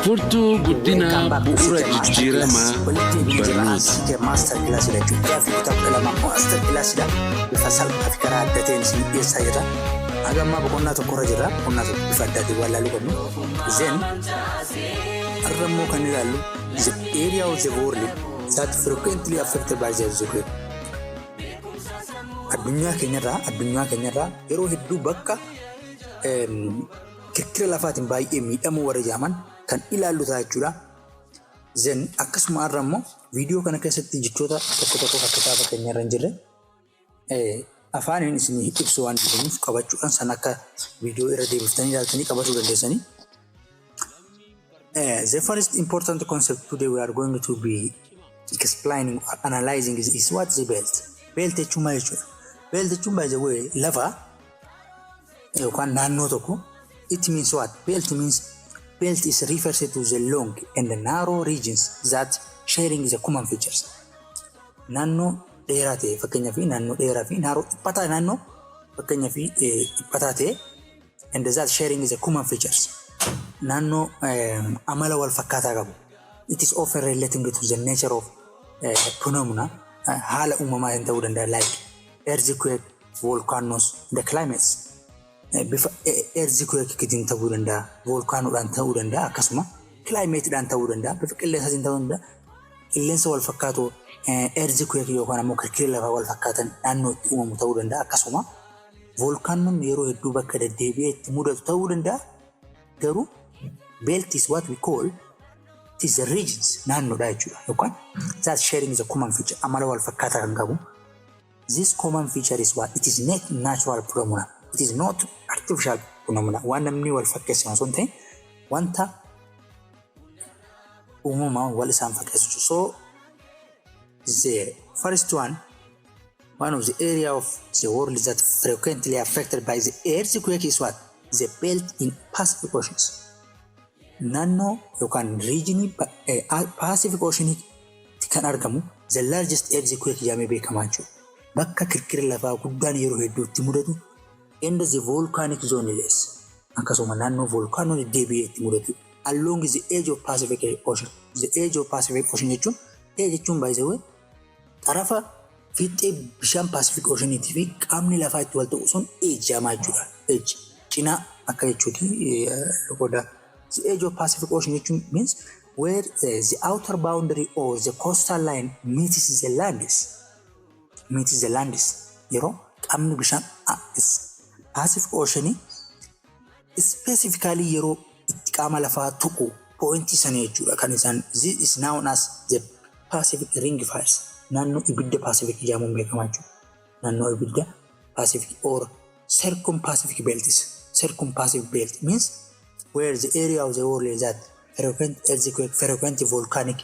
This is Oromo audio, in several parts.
Furtuu guddinaa bu'uura jijjiiramaa barnoota. Master class jechuudha. Gaaffii kutaa 12 master class bifa salphaa fi karaa adda ta'een isin dhiyeessaa jirra. Haga ammaa boqonnaa tokkorra jirra. Boqonnaa tokko bifa addaatiin waan ilaaluu qabnu. Then har'a immoo kan ilaallu the area of the world that frequently affected by the earthquake. Addunyaa keenyarraa yeroo hedduu bakka kirkira lafaatiin baay'ee miidhamuu warra jedhaman kan ilaallu ta'a jechuudha. Then akkasuma har'a immoo viidiyoo kana keessatti jechoota tokko tokko kan kitaaba keenyarra hin jirre afaaniin isin ibsu waan dandeenyuuf qabachuudhaan san akka viidiyoo irra deebiftanii ilaaltanii qabachuu dandeessanii. The first important concept today we are going to be explaining or analyzing is what is belt. Belt jechuun maal jechuudha? Belt jechuun, by the way, lafa yookaan naannoo tokko. It means what? Belt means, belt is refers to the long and the narrow regions that sharing the common features. Naannoo dheeraa ta'e, fakkeenyaaf naannoo dheeraa fi narrow dhiphataa, naannoo fakkeenyaaf dhiphataa ta'e, and that sharing the common features. Naannoo amala wal fakkaataa qabu. It is often relating to the nature of phenomena, haala uumamaa hin ta'uu danda'a, like earthquake, volcanoes, the climates. Bifa earthquakeetiin ta'uu danda'a, volcanoodhaan ta'uu danda'a, akkasuma climateidhaan ta'uu danda'a, bifa qilleensaatiin ta'uu danda'a. Qilleensa wal fakkaatu, earthquake yookaan ammoo kirkirri lafaa wal fakkaatan naannoo itti uumamu ta'uu danda'a. Akkasuma volcanoon yeroo hedduu bakka deddeebi'ee itti mudatu ta'uu danda'a. Garuu belt is what we call, it is the regions, naannoodha jechuudha, yookaan that sharing is a common feature, amala wal fakkaataa kan qabu. This common feature is what? It is not natural phenomena. It is not artificial phenomena. Waan namni wal fakkeesse osoo hin ta'in wanta uumamaan wal isaan fakkeessu. So the first one, one of the area of the world that frequently affected by the earthquake is what? The belt in Pacific Oceans. Naannoo yookaan regionii Pacific Ocean kan argamu the largest earthquake jedhamee beekamaa jechuudha. Bakka kirkirri lafaa guddaan yeroo hedduutti mudatu, and the volcanic zones, akkasuma naannoo volcanoon deddeebi'ee itti mudatu, along the edge of Pacific Ocean. The edge of Pacific Ocean jechuun, edge jechuun, by the way, xarafa fiixee bishaan Pacific Oceaniitii fi qaamni lafaa itti wal ta'u sun edge jedhama jechuudha. Edge cinaa akka jechuuti qoda. The edge of Pacific Ocean jechuun means where the outer boundary or the coastal line meets the lands. Meets the lands. Yeroo qaamni bishaan Pacific Ocean specifically yeroo itti qaama lafaa tuqu pointii sanii jechuudha kan isaan. This is known as the Pacific Ring Fires. Naannoo ibidda Pacific jedhamuun beekamaa jechuudha. Naannoo ibidda Pacific or Circum-Pacific Belts. Circum-Pacific Belt means where the area of the world is that frequent earthquake, frequent volcanic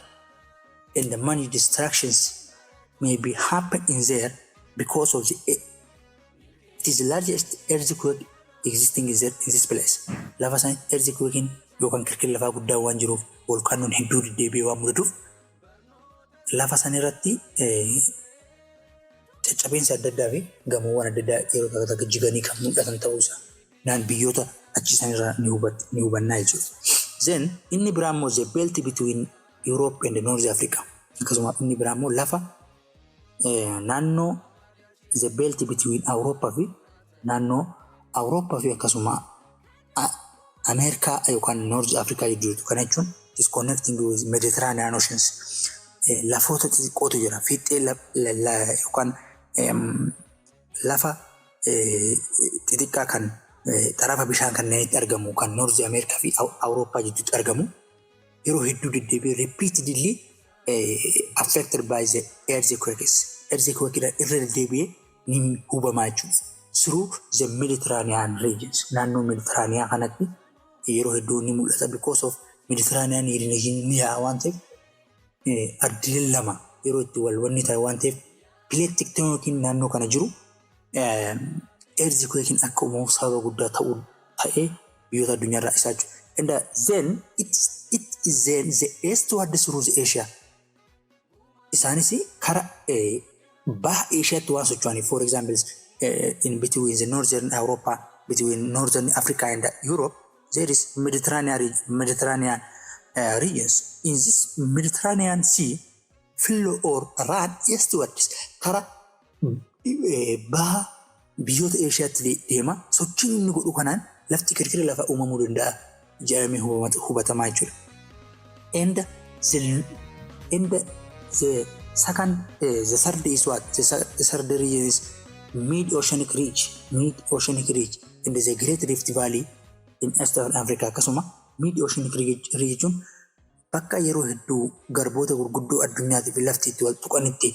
and the many destructions may be happen in there because of the it is the largest earthquake existing in this place. Lafa sanitti earthquakein yookaan kirkirri lafaa guddaa waan jiruuf, volcanoon hedduu deddeebi'ee waan mudatuuf, lafa sanirratti caccabeensa adda addaa fi gamoowwan adda addaa yeroo takka takka jiganii kan mul'atan ta'uu isaa naan biyyoota achi sanirraa ni hubannaa jechuudha. Then inni biraa immoo the belt between Europe and North Africa. Akkasuma inni biraa immoo lafa naannoo the belt between Awurooppaa fi naannoo Awurooppaa fi akkasuma Ameerikaa yookaan North Africa jidduu. Kana jechuun is connecting with Mediterranean Oceans. Lafoota xixiqqootu jira. Fiixee yookaan lafa xixiqqaa kan xarafa bishaan kanneenitti argamu, kan North Ameerikaa fi Awurooppaa jidduutti argamu, yeroo hedduu deddeebi'ee repeatedly affected by the earthquakes. Earthquake irra deddeebi'ee ni hubamaa jechuudha. Through the Mediterranean regions. Naannoo Mediterranean kanatti yeroo hedduu ni mul'ata because of Mediterranean region ni yaa'a waan ta'eef, ardiileen lama yeroo itti wal wanni ta'e waan ta'eef, plate tectoniciin naannoo kana jiru earthquakein akka uumamu sababa guddaa ta'uu ta'ee biyyoota addunyaarraa isaa jechuudha. And then it is then the eastward through the Asia. Isaanis kara baha Eeshiyaatti waan socho'aniif, for example, in between the northern Europa, between northern Africa and Europe, there is Mediterranean regions. In this Mediterranean Sea flow or run eastwards, kara baha biyyoota Eeshiyaatti deema. Sochiin inni godhu kanaan lafti kirkira lafaa uumamuu danda'a jedhamee hubatamaa jechuudha. And the second, the third is what? The third region is mid oceanic ridge, mid oceanic ridge and the Great Rift Valley in Eastern Africa. Akkasuma mid oceanic ridge jechuun bakka yeroo hedduu garboota gurguddoo addunyaatii fi lafti itti wal tuqanitti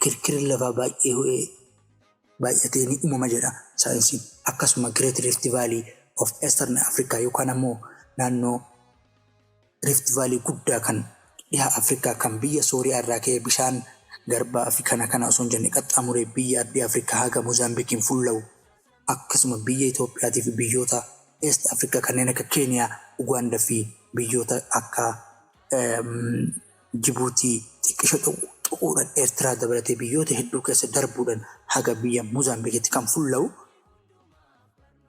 kirkirri lafaa baay'ee baay'atee ni uumama jedha saayinsiin. Akkasuma Great Rift Valley of Eastern Africa yookaan ammoo naannoo Rift Valley guddaa kan dhiha Afrikaa kan biyya Sooriyaa irraa ka'ee bishaan garbaa fi kana kana osoo hin jenne qaxxaamuree biyya ardii Afrikaa haga Moozaambikiin fulla'u, akkasuma biyya Itoophiyaatii fi biyyoota East Afrikaa kanneen akka Keeniyaa, Ugaandaa fi biyyoota akka Jibuutii xiqqisho tuquudhaan, Eertiraa dabalatee biyyoota hedduu keessa darbuudhaan haga biyya Moozaambikitti kan fulla'u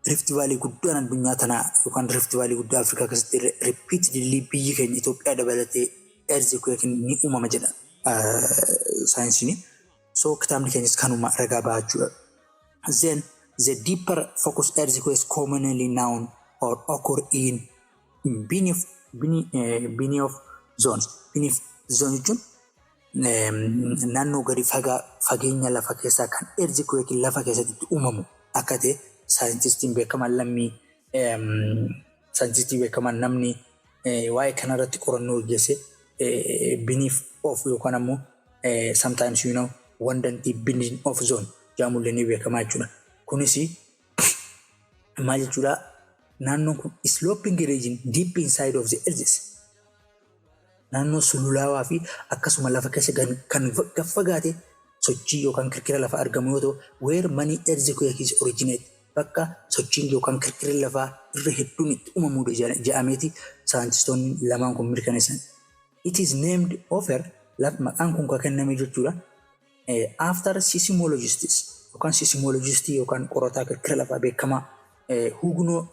Rift Valley guddaan addunyaa tanaa yookaan Rift Valley guddaa Afrikaa keessatti repeatedly biyyi keenya Itoophiyaa dabalatee earthquake ni uumama jedha saayinsiin. So kitaabni keenyas kanuma ragaa baha jechuudha. Then the deeper focus earthquakes commonly known or occur in beneath zones. Beneath zone jechuun naannoo gadi fageenya lafa keessaa kan earthquake lafa keessatti uumamu akka ta'e saayintistiin beekamaan lammii saayintistii beekamaan namni waa'ee kanarratti qorannoo gaggeesse beneath of yookaan ammoo sometimes wandantii beneath of zone jedhamullee ni beekamaa jechuudha. Kunis maal jechuudha? Naannoon kun sloping region deep inside of the earth, naannoo sululaawaa fi akkasuma lafa keessa kan gaffagaate sochii yookaan kirkira lafaa argamu yoo ta'u, where many earthquakes originate, bakka sochiin yookaan kirkirri lafaa irra hedduun itti uumamudha jedhameeti saayintistoonni lamaan kun mirkaneessan. It is named over, maqaan kun kan kenname jechuudha. After seismologists yookaan seismologistii yookaan qorataa kirkira lafaa beekamaa Hugo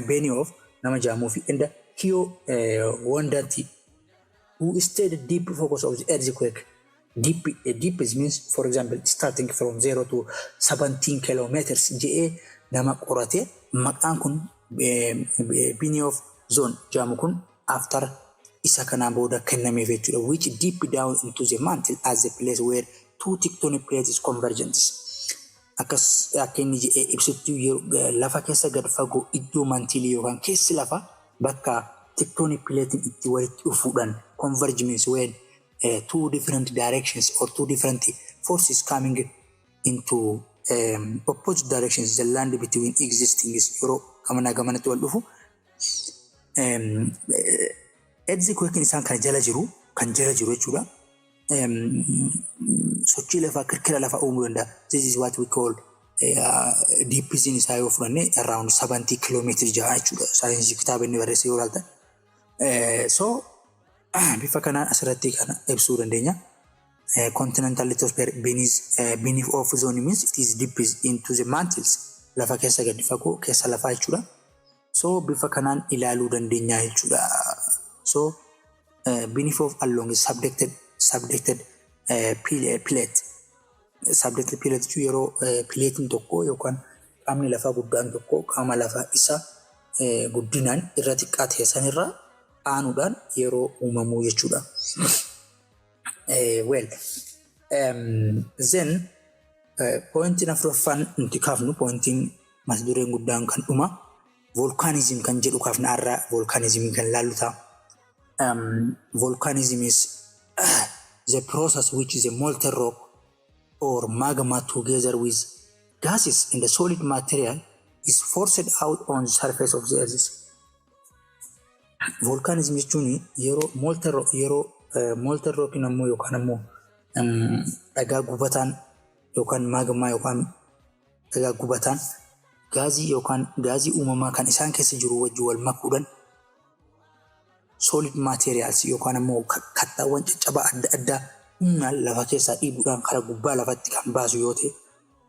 Benioff nama jedhamuu fi and Kyo Wandati, who studied deep focus of the earthquake. Deep, deep is means, for example, starting from 0 to 17 kilometers jedhee nama qorate. Maqaan kun Benioff zone jedhamu kun after isa kanaan booda kennameef jechuudha, which deep down into the mantle as a place where two tectonic plates convergence. Akkas akka inni jedhee ibsutti, lafa keessa gad fagoo iddoo mantle yookaan keessi lafa bakka tectonic platein itti walitti dhufuudhaan, converge means when two different directions or two different forces coming into opposite directions, the land between existing is yeroo gamanaa gamanatti wal dhufu earthquake isaan kan jala jiru jechuudha. Sochii lafaa, kirkira lafaa uumuu danda'a. This is what we call deepisiin isaa yoo fudhanne around 70 kiiloomeetiri ja'a jechuudha. Saayinsii kitaaba inni barreesse yoo ilaaltan. So bifa kanaan asirratti kana ibsuu dandeenya. Continental lithosphere beneath of zone means it is deep into the mantles, lafa keessa gadi fagoo keessa lafaa jechuudha. So bifa kanaan ilaaluu dandeenya jechuudha. So beneath of along subducted plate. Subducted plate jechuun yeroo pileetiin tokko yookaan qaamni lafaa guddaan tokko qaama lafaa isa guddinaan irra xiqqaa ta'e sanirra aanuudhaan yeroo uumamuu jechuudha. Well, then pointiin afuraffaan nuti kaafnu, pointiin mata dureen guddaan kan dhuma, volcanism kan jedhu kaafna. Har'a volcanism kan laallu ta'a. Volcanism is the process which is a molten rock or magma together with gases in the solid material is forced out on the surface of the earth. Volcanism jechuun yeroo molten rock, yeroo molten rock ammoo yookaan ammoo dhagaa gubataan yookaan magma yookaan dhagaa gubataan gaazii yookaan gaazii uumamaa kan isaan keessa jiru wajjin wal makuudhaan solid materials yookaan ammoo kattaawwan caccabaa adda addaa humnaan lafa keessaa dhiibuudhaan karaa gubbaa lafatti kan baasu yoo ta'e,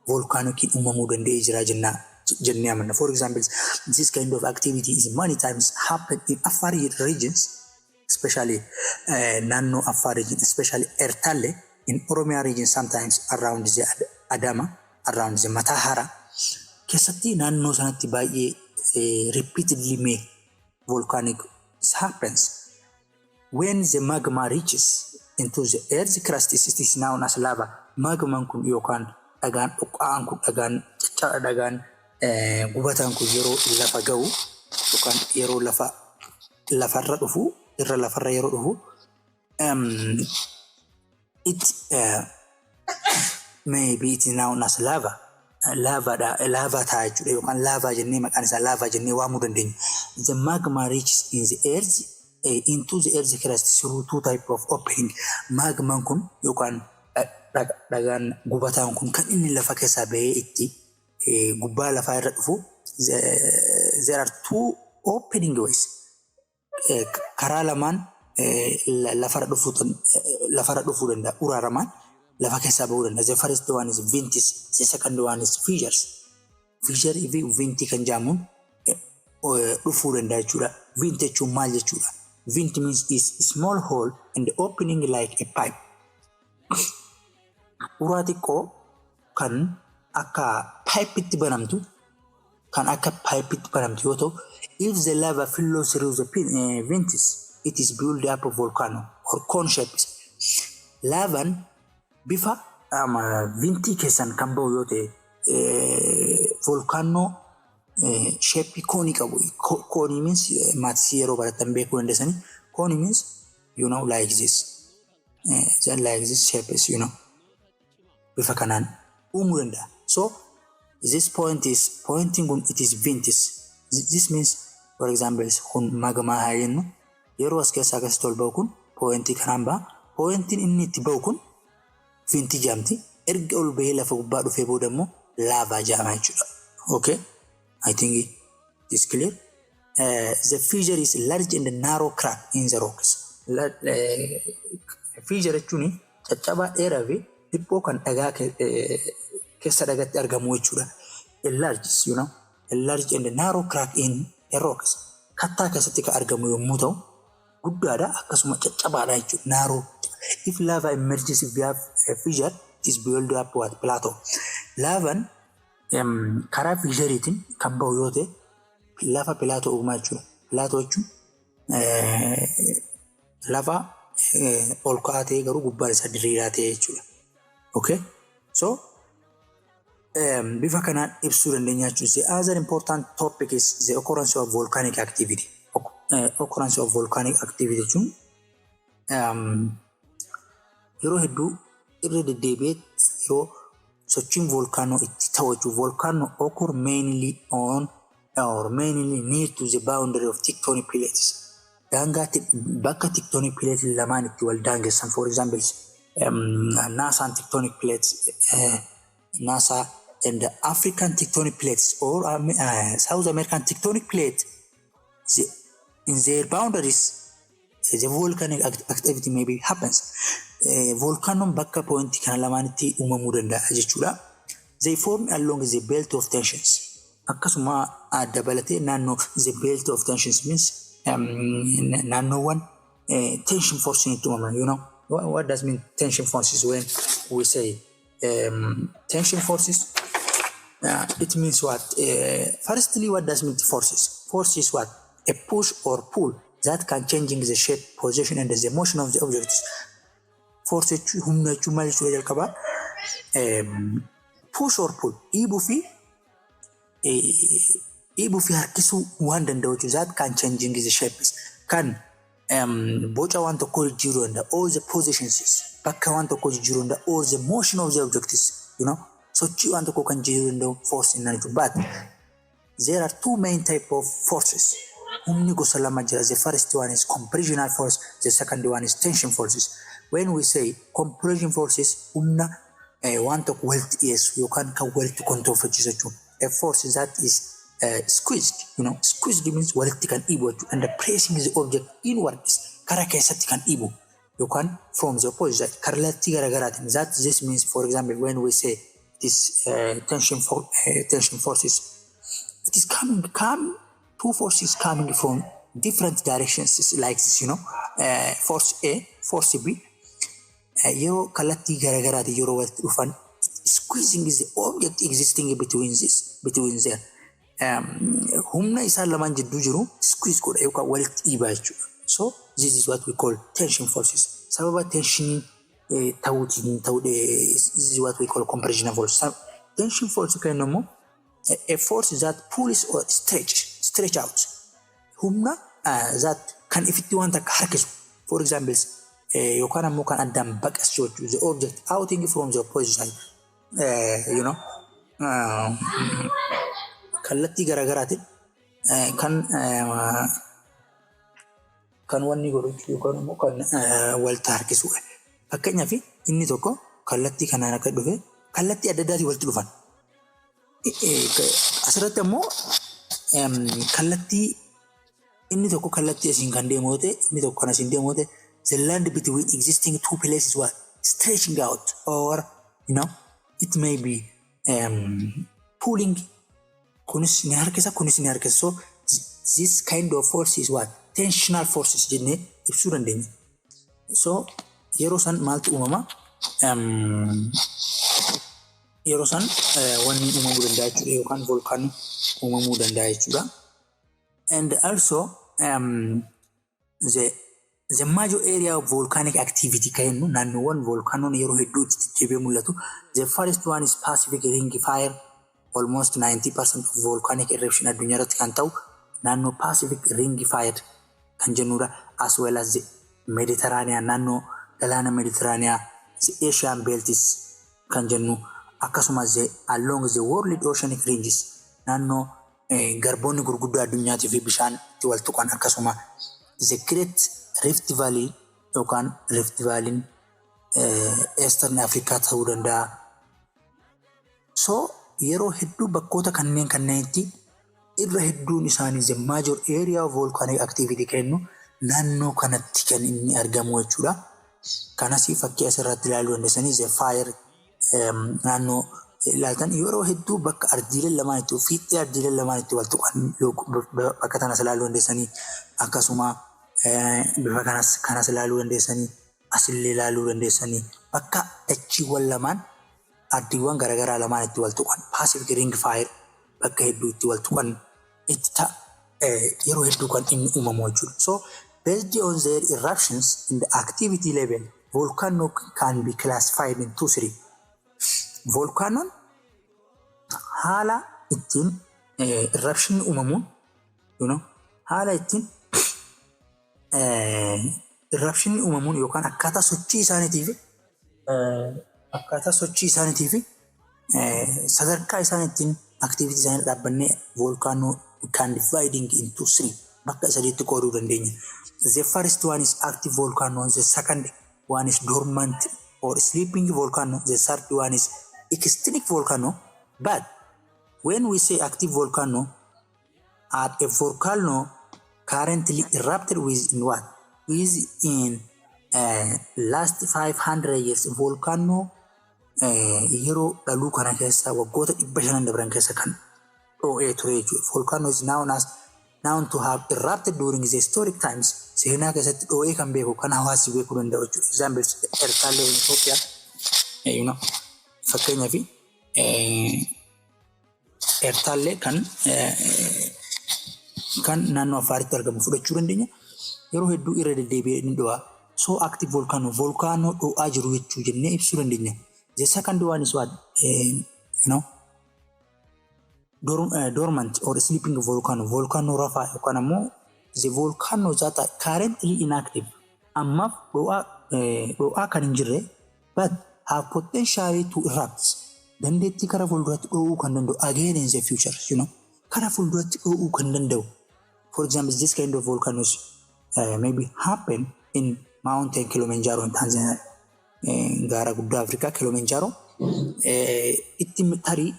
volcaniciin uumamuu danda'ee jira jennaa. jennee amanna. For example, this kind of activity is many times happen in Afar regions, especially naannoo Afar region, especially Ertalle, in Oromia region, sometimes around the Adama, around the Matahara. Keessatti naannoo sanatti baay'ee repeatedly may volcanic happens. When the magma reaches into the earth crust, it is known as lava. Magmaan kun yookaan dhagaan dhoqqaan kun, dhagaan caccaba, dhagaan gubataan kun yeroo lafa ga'u yookaan yeroo lafa lafarra dhufu, irra lafarra yeroo dhufu, it maybe it is known as lava. Laavaadha, laavaa ta'a jechuudha, yookaan laavaa jennee, maqaan isaa laavaa jennee waamuu dandeenya. The magma reaches in the earth into the earth crust through two type of opening. Magmaan kun yookaan dhagaan gubataan kun kan inni lafa keessaa bahee itti gubbaa lafaa irra dhufu, there are two opening ways. Karaa lamaan lafarra dhufuu danda'a. Uraaramaan lafa keessaa bahuu danda'a. The first one is vents, the second one is fissures. Fissure fi ventii kan jedhamuun dhufuu danda'a jechuudha. Vent jechuun maal jechuudha? Vent means is small hole and opening like a pipe. Uraa xiqqoo kan akka pipe'itti banamtu, kan akka pipe'itti banamtu yoo ta'u, if the lava flows through the vents, it is build up of volcano or cone shapes. Laavan bifa ventii keessan kan bahu yoo ta'e, volcano shapeii coneii qabu. Coneii means mathsii yeroo baratan beekuu dandeessanii. Coneii means like this. Like this shapes. Bifa kanaan uumuu danda'a. So this point is pointing kun, it is vents. This means, for example, kun magmaa haa jennu, yeroo as keessaa akkasitti ol bahu kun pointii kanaan baha. Pointiin inni itti bahu kun ventii jedhamti. Erga ol bahee lafa gubbaa dhufee booda immoo laavaa jedhama jechuudha. Okay, I think it is clear. The fissure is large and narrow crack in the rocks. Fissure jechuun caccabaa dheeraa fi dhiphoo kan dhagaa keessa dhagaatti argamu jechuudha. A large and narrow crack in a rocks. Kattaa keessatti kan argamu yommuu ta'u, guddaadha, akkasuma caccabaadha jechuudha. Narrow. If lava emerges via a fissure, it is build up what? Plateau. Laavan karaa fissureiitiin kan bahu yoo ta'e, lafa plateau uumaa jechuudha. Plateau jechuun lafa ol ka'aa ta'e garuu gubbaan isaa diriiraa ta'e jechuudha. Okay? So bifa kanaan ibsuu dandeenya jechuudha. The other important topic is the occurrence of volcanic activity. Occurrence of volcanic activity jechuun yeroo hedduu irra deddeebi'ee yeroo sochiin volkaanoo itti ta'u jechuudha. Volcano occur mainly on or mainly near to the boundary of tectonic plates. Daangaa bakka tectonic plates lamaan itti wal daangessan, for example, Nazca tectonic plates, Nazca and the African tectonic plates or South American tectonic plate, in their boundaries the volcanic activity maybe happens. Volcanoon bakka pointii kana lamaanitti uumamuu danda'a jechuudha. They form along the belt of tensions. Akkasuma dabalatee naannoo the belt of tensions means naannoowwan tension force itti uumaman. What does mean tension forces? When we say tension forces, it means what? Firstly, what does mean forces? Force is what? A push or pull that can changing the shape, position and the motion of the objects. Force jechuun, humna jechuun maal jechuudha jalqabaa? Push or pull, dhiibuu fi harkisuu waan danda'u jechuudha. That can changing the shapes, kan boca waan tokkoo jijjiiruu danda'a, or the positions, bakka waan tokkoo jijjiiruu danda'a, or the motion of the objects, sochii waan tokkoo kan jijjiiruu danda'u force innaan jechuudha. But there are two main type of forces. Humni gosa lama jira. The first one is compressional force, the second one is tension forces. When we say compression forces, humna waan tokko walitti dhiyeessu yookaan kan walitti kontoonfachiisu jechuudha. A force that is squeezed. Squeezed means walitti kan dhiibu jechuudha. And pressing the object inwards, kara keessatti kan dhiibu yookaan from the opposite side, kallattii garaagaraatiin. That this means, for example, when we say this tension forces, It is coming, come, two forces coming from different directions like this. Force A, force B. Yeroo kallattii garaagaraatiin yeroo walitti dhufan, squeezing is the object existing between this, between there. Humna isaan lamaan jidduu jiru squeeze godha yookaan walitti dhiibaa jechuudha. So this is what we call tension forces. Sababa tension ta'uutiin ta'uu, this is what we call compression force. Tension force kan jennu immoo a force that pulls or stretch out. Humna that kan ifitti wanta akka harkisu. For example, yookaan ammoo kan addaan baqasu jechuudha. The object outing from the opposite side. Kallattii garaagaraatiin kan wanni godhu yookaan immoo kan walitti harkisudha. Fakkeenyaaf, inni tokko kallattii kanaan akka dhufe, kallattii adda addaatiin walitti dhufan. Asirratti ammoo kallattii inni tokko kallattii asiin kan deemu yoo ta'e, inni tokko kan asiin deemu yoo ta'e, the land between existing two places what stretching out or it may be pulling. Kunis ni harkisa, kunis ni harkisa. So this kind of force is what tensional forces jennee ibsuu dandeenya. So yeroo san maaltu uumama? Yeroo san wanni uumamuu danda'a jechuudha yookaan volkaanni uumamuu danda'a jechuudha. And also the major area of volcanic activity kan jennu, naannoowwan volkaanoon yeroo hedduu itti deddeebi'ee mul'atu. The first one is Pacific Ring Fire. Almost 90% of volcanic eruption addunyaa irratti kan ta'u naannoo Pacific Ring Fire kan jennudha. As well as the Mediterranean, naannoo galaana Mediterranean, the Asian Belts kan jennu, akkasumas the along the world oceanic ranges, naannoo garboonni gurguddoo addunyaatii fi bishaan itti wal tuqan, akkasuma the Great Rift Valley yookaan Rift Valley Eastern Africa ta'uu danda'a. So yeroo hedduu bakkoota kanneen kanneenitti irra hedduun isaanii the major area of volcanic activity kennu naannoo kanatti kan inni argamu jechuudha. Kanas fakkii asirratti ilaaluu dandeessanii, the fire naannoo ilaaltan yeroo hedduu bakka ardiileen lamaan itti, fiixee ardiileen lamaan itti wal tuqan bakka kanas ilaaluu dandeessanii, akkasuma bifa kanas ilaaluu dandeessanii, asillee ilaaluu dandeessanii, bakka dachiiwwan lamaan, ardiiwwan garaagaraa lamaan itti wal tuqan, Pacific Ring Fire bakka hedduu itti wal tuqan itti ta'a yeroo hedduu kan inni uumamu jechuudha. So based on their eruptions in the activity level, volcano can be classified into three. Volcanoon haala ittiin eruption uumamuun, haala ittiin eruption uumamuun yookaan akkaataa sochii isaaniitii fi sadarkaa isaan ittiin activity isaanii dhaabbannee volcano can dividing into three, bakka sadiitti qooduu dandeenya. The first one is active volcano, the second one is dormant or sleeping volcano, the third one is extinct volcano. But when we say active volcano, are a volcano currently erupted within what? Within last 500 years, volcano yeroo dhaluu kana keessa waggoota 500 dabran keessa kan dho'ee ture jechuudha. Volcano is known to have erupted during the historic times. Seenaa keessatti dho'ee kan beeku, kan hawaasni beekuu danda'u jechuudha. Examples, Ertaalee in Itoophiyaa, fakkeenyaaf Ertaalee kan naannoo Affaaritti argamu fudhachuu dandeenya. Yeroo hedduu irra deddeebi'ee ni dho'a. So active volcano, volcano dho'aa jiru jechuu jennee ibsuu dandeenya. The second one is what? Dormant or sleeping volcano. Volcano rafaa yookaan ammoo the volcano that are currently inactive. Ammaaf dho'aa kan hin jirre, but have potentially to erupt. Dandeettii karaa fuulduratti dho'uu kan danda'u, again in the future, karaa fuulduratti dho'uu kan danda'u. For example, this kind of volcanoes maybe happen in Mountain Kilimanjaro in Tanzania. Gaara guddaa Afrikaa Kilimanjaro itti tarii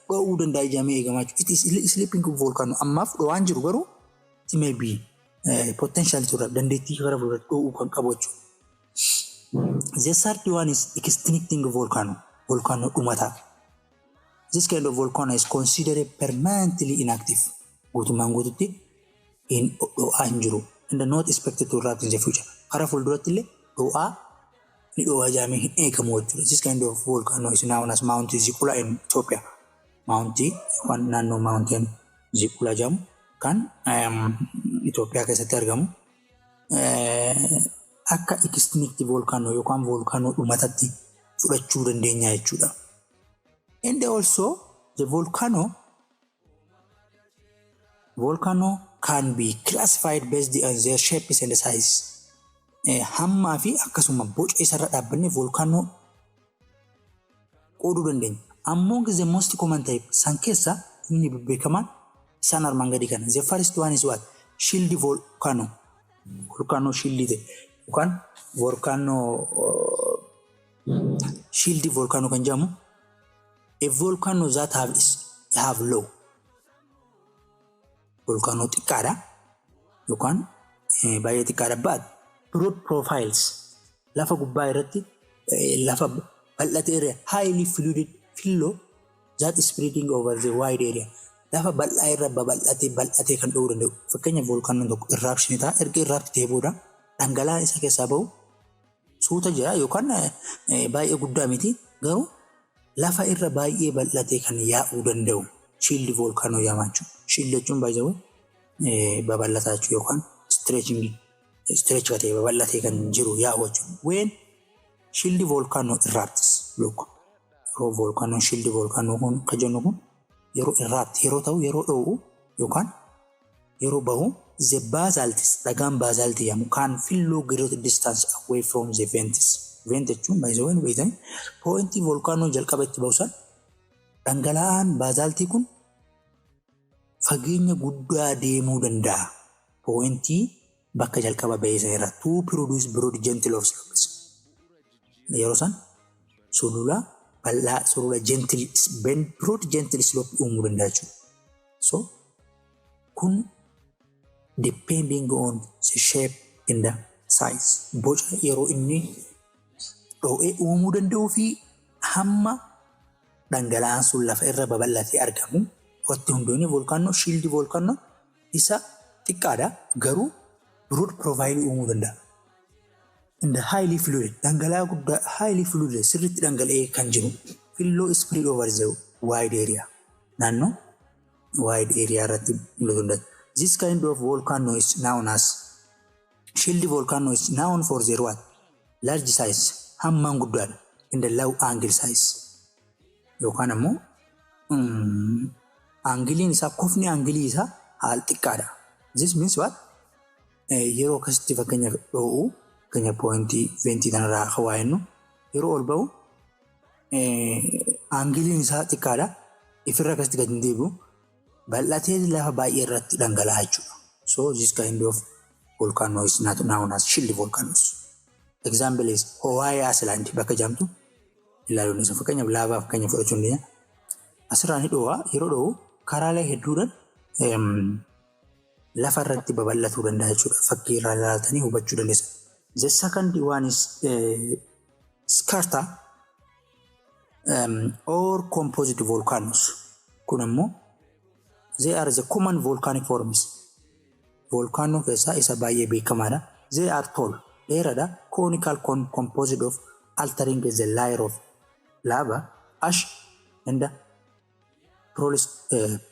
dho'uu danda'a jedhamee eegamaa jechuudha. It is sleeping volcano. Ammaaf dho'aan jiru, garuu it may be potential to erupt, dandeettii karaa fuulduratti dho'uu kan qabu jechuudha. The third one is extincting volcano. Volcano dhumataa. This kind of volcano is considered permanently inactive. Guutummaan guututti hin dho'aa hin jiru. And not expected to erupt in the future. Karaa fuulduratti illee dho'aa ni dho'aa jedhamee hin eegamu jechuudha. This kind of volcano is known as Mount Ziqula in Ethiopia. Mount yookaan naannoo Mountain Ziqula jedhamu kan Itoophiyaa keessatti argamu. Akka extinct volcano yookaan volcano dhumatatti fudhachuu dandeenya jechuudha. And also the volcano can be classified based on their shapes and size. Hammaa fi akkasuma boca isarra dhaabbannee volcano qooduu dandeenya. Among the most common type, san keessa inni beekamaan isaan armaan gadii kana. The first one is what? Shield volcano. Volcano shield ta'e yookaan volcano shield volcano kan jedhamu, a volcano that have low, volcano xiqqaadha yookaan baay'ee xiqqaadha, but broad profiles, lafa gubbaa irratti lafa bal'ate area, highly fluid flow that is spreading over the wide area, lafa bal'aa irra babal'atee bal'atee kan dha'uu danda'u. Fakkeenya, volcanoon tokko eruption ta'a. Erga erupt ta'ee booda dhangala'aan isa keessaa bahu suuta jira yookaan baay'ee guddaa miti, garuu lafa irra baay'ee bal'atee kan yaa'uu danda'u shield volcano jedhama jechuudha. Shield jechuun baay'ee babal'ataa jechuudha yookaan stretching, stretch ta'ee babal'atee kan jiru yaa'u jechuudha. When shield volcano erupts, look, yeroo volcano, shield volcano kun kan jennu kun yeroo erupt yeroo ta'u, yeroo dho'u yookaan yeroo bahu, the basalts, dhagaan basaltii jedhamu, can flow great distance away from the vents. Vent jechuun baay'ee waan beektanii pointii volcano jalqaba itti bahu san dhangala'aan basaltii kun fageenya guddaa deemuu danda'a. Pointii bakka jalqaba bahee sana irraa to produce broad gentle of slopes. Yeroo san sulula bal'aa, sulula gentle, broad gentle slope uumuu danda'a jechuudha. So kun depending on the shape and the size, boca yeroo inni dho'ee uumuu danda'uu fi hamma dhangala'aan sun lafa irra babal'atee argamu irratti hundoonni volcano, shield volcano isa xiqqaadha, garuu broad profile uumuu danda'a. And the highly fluid, dhangala'aa guddaa, highly fluid, sirriitti dhangala'ee kan jiru, flow spread over the wide area, naannoo wide area irratti mul'atu danda'a. This kind of volcano is known as shield volcano is known for their what? Large size, hammaan guddaadha. In the low angle size. Yookaan ammoo angleiin isaa, kofni angleii isaa haala xiqqaadha. This means what? Yeroo akkasitti fakkeenyaaf dho'u, fakkeenya pointii ventii kanarraa akka waa jennu, yeroo ol ba'u angleiin isaa xiqqaadha. Ifirra akkasitti gadi hin deebi'u. Bal'atee lafa baay'ee irratti dhangala'a jechuudha. So this kind of volcano is not known as shield volcanoes. Example is Hawaii Island bakka jedhamtu ilaaluu dandeessa. Fakkeenyaaf laavaa fakkeenya fudhachuu dandeenya. Asirraa ni dho'a. Yeroo dho'u karaalee hedduudhaan lafa irratti babal'atuu danda'a jechuudha. Fakkii irraa ilaaltanii hubachuu dandeessa. The second one is scatter or composite volcanoes. Kun immoo they are the common volcanic forms. Volcano keessaa isa baay'ee beekamaadha. They are tall, dheeraadha, conical cone composed of altering the layer of lava, ash and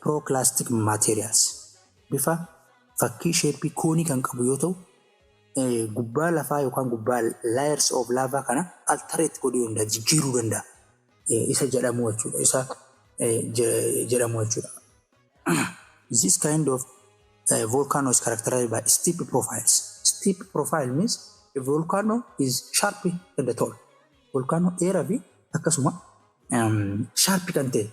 pyroclastic materials. Bifa fakkii shapeii coneii kan qabu yoo ta'u, gubbaa lafaa yookaan gubbaa layers of lava kana alterate godhuu danda'a, jijjiiruu danda'a. Isa jedhamu jechuudha. Isa jedhamu jechuudha. This kind of volcano is characterized by steep profiles. Steep profile means a volcano is sharp and tall. Volcano dheeraa fi akkasuma sharp kan ta'e,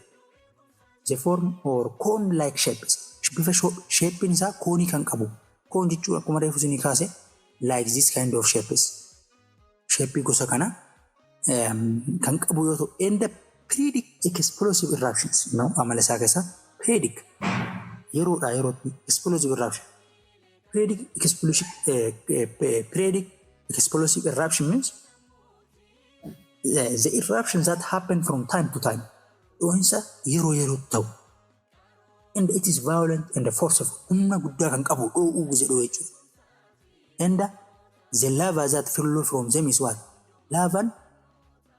the form or cone like shapes. Bifa shapeiin isaa coneii kan qabu. Cone jechuun akkuma reefu isinii kaase, like this kind of shapes. Shapeii gosa kana kan qabu yoo ta'u, and the periodic explosive eruptions, no, amala isaa keessaa periodic, yeroodhaa yerootti, explosive eruption. Periodic explosive eruption means the eruptions that happen from time to time. Dho'insa yeroo yerootti ta'u. And it is violent and forceful. Humna guddaa kan qabu dho'uu gise dho'u jechuudha. And the lava that flow from them is what? Laavan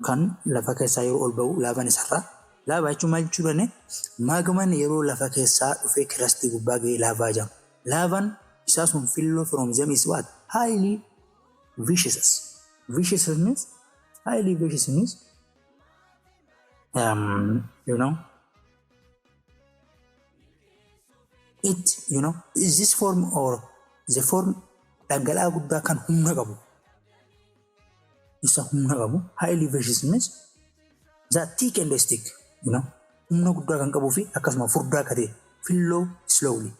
kan lafa keessaa yeroo ol ba'u laavan isarraa. Laavaa jechuun maal jechuu danne? Magman yeroo lafa keessaa dhufee crustii gubbaa ga'ee laavaa jedhama. Laavan isaa sun flow from them is what? Highly viscous. Viscous means, highly vicious means it is this form or the form dhangala'aa guddaa kan humna qabu, isa humna qabu. Highly viscous means that thick and stick, humna guddaa kan qabuu fi akkasuma furdaa akka ta'e, flow slowly,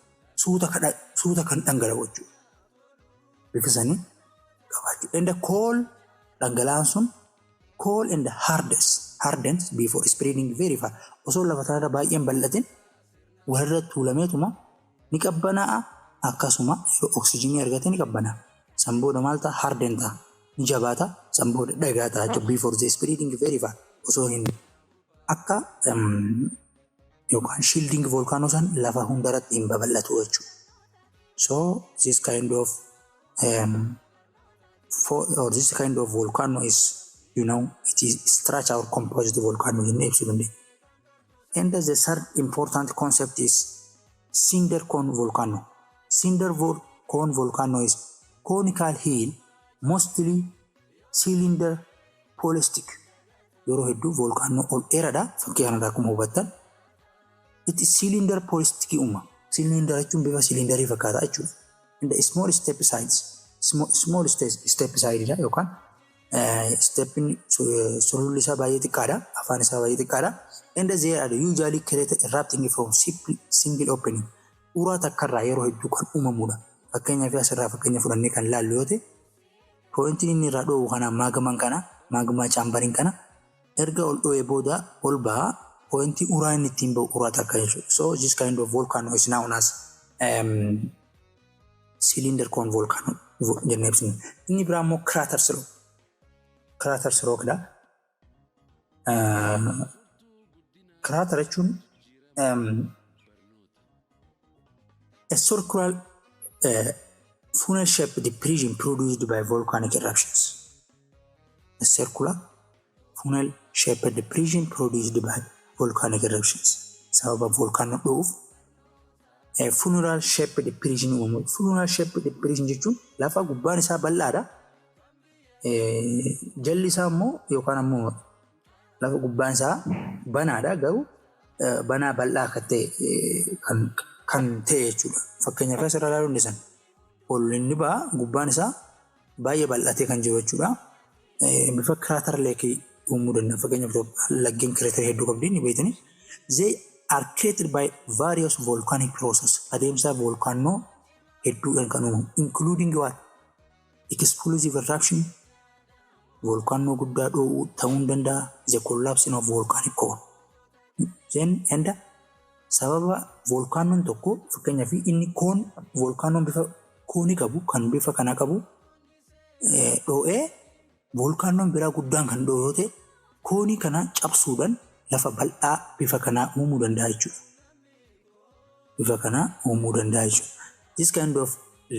suuta kadha suuta kan dhangala'u jechuudha. Bifa sanii qabaachuu. And the coal, dhangala'aan sun cool and hardens before spreading very far. Osoo lafa kanarra baay'een bal'atin walirra tuulameetuma ni qabbanaa'a, akkasuma yeroo oksijiinii argate ni qabbanaa'a. San booda maal ta'a? Harden ta'a. Ni jabaata. San booda dhagaa ta'a jechuudha. Before the spreading very far, osoo hin akka yookaan shielding volcano san lafa hundarratti hin babal'atu jechuudha. So this kind of for, or this kind of volcano is it is structure or composite volcano jennee ibsuu dandeenya. And the third important concept is cinder cone volcano. Cinder cone volcano is conical hill, mostly cylinder polycystic. Yeroo hedduu volcano ol dheeraadha. Fakkii kanarraa akkuma hubattan. It is cylinder polycystic uuma. Cylinder jechuun bifa cylinderii fakkaata jechuudha. And the small step sides. Small, small step side dha yookaan stepin sululli isaa baay'ee xiqqaadha. Afaan isaa baay'ee xiqqaadha. And they are usually created erupting from single opening. Uraa takkarraa yeroo hedduu kan uumamudha. Fakkeenyaaf, asirraa fakkeenya fudhannee kan laallu yoo ta'e, pointiin inni irraa dho'u kana magman kana, magma chamberiin kana erga ol dho'ee booda ol ba'a. Pointii uraa inni ittiin ba'u uraa takka jechuudha. So this kind of volcano is known as cylinder cone volcano jennee ibsina. Inni biraa immoo crater rock. Crater rock dha. Crater jechuun a circular funnel shaped depression produced by volcanic eruptions. A circular funnel shaped depression produced by volcanic eruptions. Sababa volcano dho'uuf funnel shaped depression uumamu. Funnel shaped depression jechuun lafa gubbaan isaa bal'aadha. Jalli isaa immoo yookaan ammoo lafa gubbaan isaa banaadha, garuu banaa bal'aa akka ta'e kan ta'e jechuudha. Fakkeenyaaf, asirraa ilaaluu dandeessan. Ol inni ba'a, gubbaan isaa baay'ee bal'atee kan jiru jechuudha. Bifa crater lakeii uumuu danda'a. Fakkeenyaaf, laggeen craterii hedduu qabdi ni beektanii. They are created by various volcanic process. Adeemsa volcano hedduudhaan kan uumamu. Including what? Explosive eruption, volcano guddaa dho'uu ta'uu danda'a. The collapsing of volcanic cone. Then and sababa volcanoon tokko, fakkeenyaaf, inni cone volcanoon bifa coneii qabu kan bifa kana qabu dho'ee, volcanoon biraa guddaan kan dho'u yoo ta'e, coneii kana cabsuudhaan lafa bal'aa bifa kanaa uumuu danda'a jechuudha. Bifa kanaa uumuu danda'a jechuudha. This kind of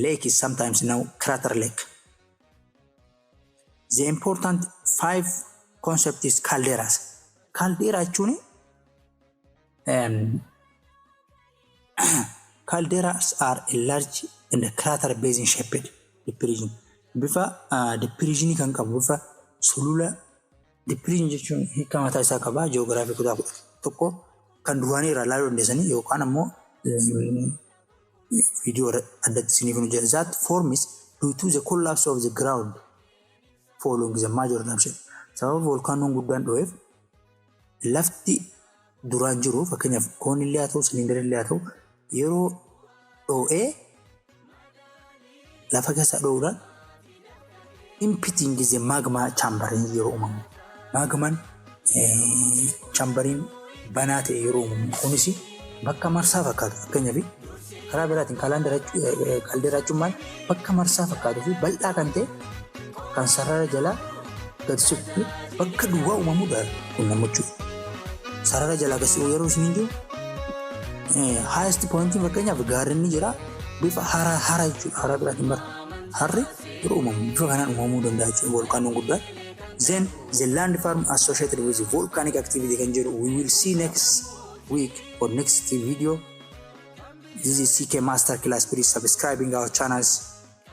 lake is sometimes now crater lake. The important five concept is calderas. Caldera jechuun calderas are a large and crater basin shaped depression. Bifa depressionii kan qabu, bifa sulula. Depression jechuun hiika mataa isaa qaba. Ji'oogiraafii kutaa 11 kan duraanii irraa ilaaluu dandeessanii yookaan ammoo viidiyoo addatti isiniif hojjeta. That forms due to the collapse of the ground following the major eruption. Sababa volcanoon guddaan dho'eef lafti duraan jiru, fakkeenyaaf coneillee haa ta'u, cylinderillee haa ta'u, yeroo dho'ee lafa keessa dho'uudhaan emptying the magma chamber yeroo uumamu. Magman chamberiin banaa ta'e yeroo uumamu, kunis bakka marsaa fakkaatu. Fakkeenyaaf, karaa biraatiin caldera jechuun maal? Bakka marsaa fakkaatuu fi bal'aa kan ta'e, kan sarara jalaa gadi siqu, bakka duwwaa uumamuudha kun jechuudha. Sarara jalaa gasi yeroo isin jiru highest point, fakkeenyaaf gaarri ni jira, bifa hara hara jechuudha. Hara biraatiin bara harri yeroo uumamu bifa kanaan uumamuu danda'a jechuudha volkaanoon guddaan. Then the landform associated with volcanic activity kan jedhu we will see next week or next video. This is CK Master Class. Please subscribing our channels.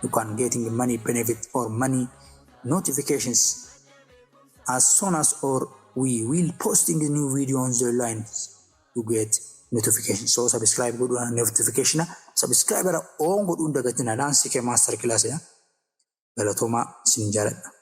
You can getting money benefit or money notifications as soon as or we will posting a new video on the lines, you get notification. So subscribe godhuun notification subscribe on godhuun dagatinadhaan CK Master Class. Galatoomaa, isin jaaladha.